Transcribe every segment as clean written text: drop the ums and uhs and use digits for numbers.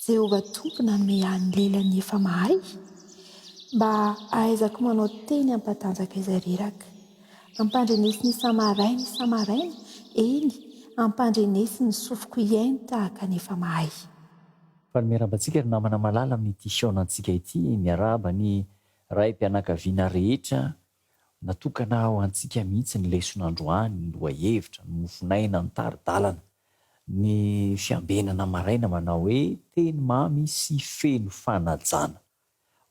Jehovah Tompo nanome ahy ny lelan'ny efa mahay, mba hahaizako manao teny hampatanjaka izay reraka. Ampandrenesiny isa-maraina isa-maraina, eny, ampandrenesiny ny sofiko hihaino tahaka ny efa mahay. Faly miarahaba antsika ry namana malala amin'ity fihaonantsika ity, miarahaba ny raim-pianakaviana rehetra, natokana ho antsika mihitsy ny lesona androany, ny lohahevitra, ny mofonaina, ny tari-dalana, ny fiambenana maraina manao hoe teny mamy sy feno fanajana.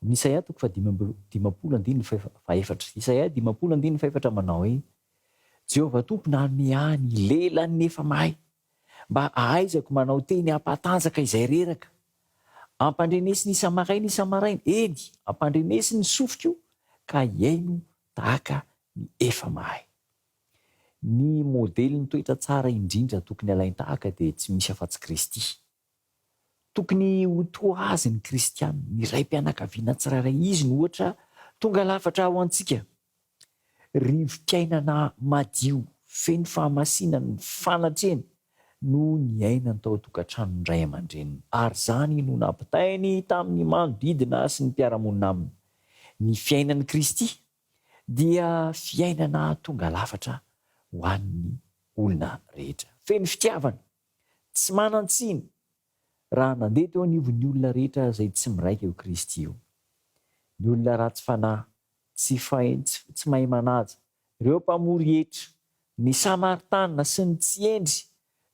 Amin'ny Isaia toko fahadimy amby 50 andininy fahefatra. Isaia 50 andininy fahefatra manao hoe, Jehovah Tompo nanome ahy ny lelan'ny efa mahay, mba hahaizako manao teny hampatanjaka izay reraka. Ampandrenesiny isa-maraina isa-maraina, eny, ampandrenesiny ny sofiko ka hihaino tahaka ny efa mahay. Ny modelin'ny toetra tsara indrindra tokony halain-tahaka dia tsy misy afa-tsy Kristy. Tokony ho toa azy ny kristiana, ny raim-pianakaviana tsirairay. Izy no ohatra tonga lafatra ho antsika. Rivo-piainana madio, feno fahamasinana, ny fanatrehany no niainany tao an-tokantranon'ny ray aman-dreniny, ary izany no nampitainy tamin'ny manodidina sy ny mpiara-monina aminy. Ny fiainan'i Kristy dia fiainana tonga lafatra ho an'ny olona rehetra. Feno fitiavana, tsy manan-tsiny, raha nandeha teo anivon'ny olona rehetra izay tsy miraika io Kristy io. Ny olona ratsy fanahy, tsy tsy mahay manaja, ireo mpamory hetra, ny Samaritana sy ny tsy hendry,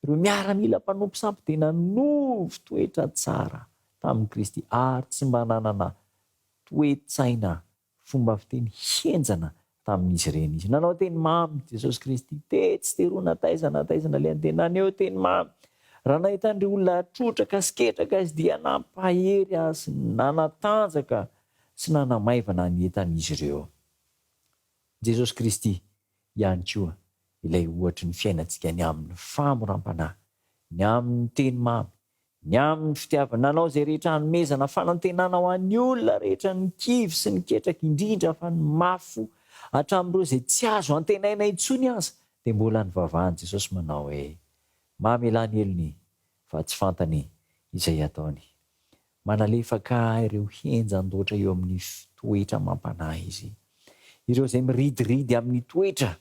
ireo miaramila mpanompo sampy dia nanovo toetra tsara tamin'i Kristy ary tsy mba nanana toe-tsaina fomba fiteny henjana tamin'izy ireny izy. Nanao teny mamy Jesosy Kristy, tetsy teroa na taiza na taiza nalehany dia naneho teny mamy. Raha nahita an'ireo olona trotraka sy ketraka izy dia nampahery azy sy nanatanjaka sy nanamaivana ny entan'izy ireo. Jesosy Kristy ihany koa ilay ohatry ny fiainantsika ny amin'ny famoram-panahy, ny amin'ny teny mamy, Ny amin'ny fitiavana, nanao izay rehetra hanomezana fanantenana ho an'ny olona rehetra ny kivy sy ny ketraka, indrindra fa ny mafy fo, hatramin'ireo izay tsy azo antenaina intsony aza, dia mbola nivavahan'i Jesosy manao hoe, Mamelà ny helony, fa tsy fantany izay ataony. Manalefaka ireo henjan-doatra eo amin'ny toetra amam-panahy Izy. Ireo izay miridiridy amin'ny toetra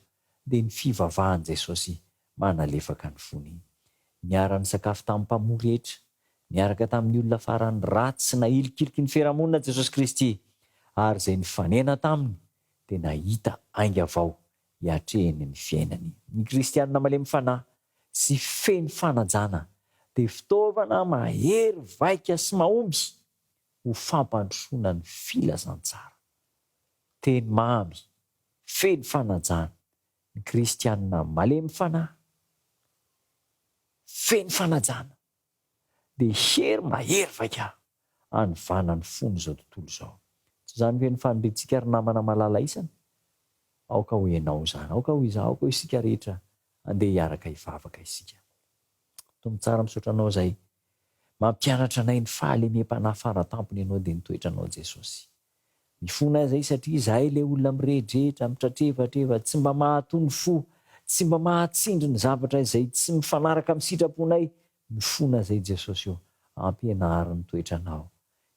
dia ny fivavahan'i Jesosy manalefaka ny fony. Niara-nisakafo tamin'ny mpamory hetra, niaraka tamin'ny olona farany ratsy sy nahilikiliky ny fiarahamonina Jesosy Kristy, ary izay nifanena taminy dia nahita ainga vao hiatrehiny ny fiainany. Ny kristianina malemy fanahy sy feno fanajana dia fitaovana mahery vaika sy mahomby ho fampandrosoana ny filazantsara. Teny mamy, feno fanajana, Ny kristianina malemy fanahy, feno fanajana, dia hery mahery vaika hanovana ny fon'izao tontolo izao. Tsy izany ve ny faniriantsika ry namana malala isany? Aoka ho ianao izany, aoka ho izaho, aoka ho isika rehetra andeha hiaraka hivavaka isika. Tompo tsara misaotra anao izay mampianatra anay ny fahalemem-panahy faratampony ianao dia ny toetranao Jesosy. Mifona izay satria izahay ilay olona mirehidrehitra, mitratrevatreva, tsy mba mahatony fo, tsy mba mahatsindry ny zavatra izay tsy mifanaraka amin'ny sitraponay, mifona izay Jesosy o, ampianaro ny toetranao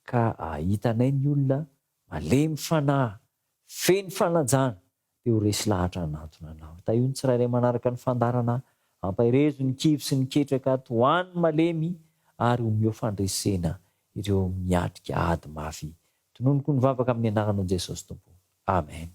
ka ahitanay ny olona malemy fanahy, feno fanajana, dia ho resy lahatra hanantona anao. Tahio ny tsirairay manaraka ny fandaharana, ampaherezo ny kivy sy ny ketraka, tohano ny malemy ary omeo fandresena ireo miatrika ady mafy. Tononiko ny vavaka amin'ny anaranao Jesosy Tompo. Amen.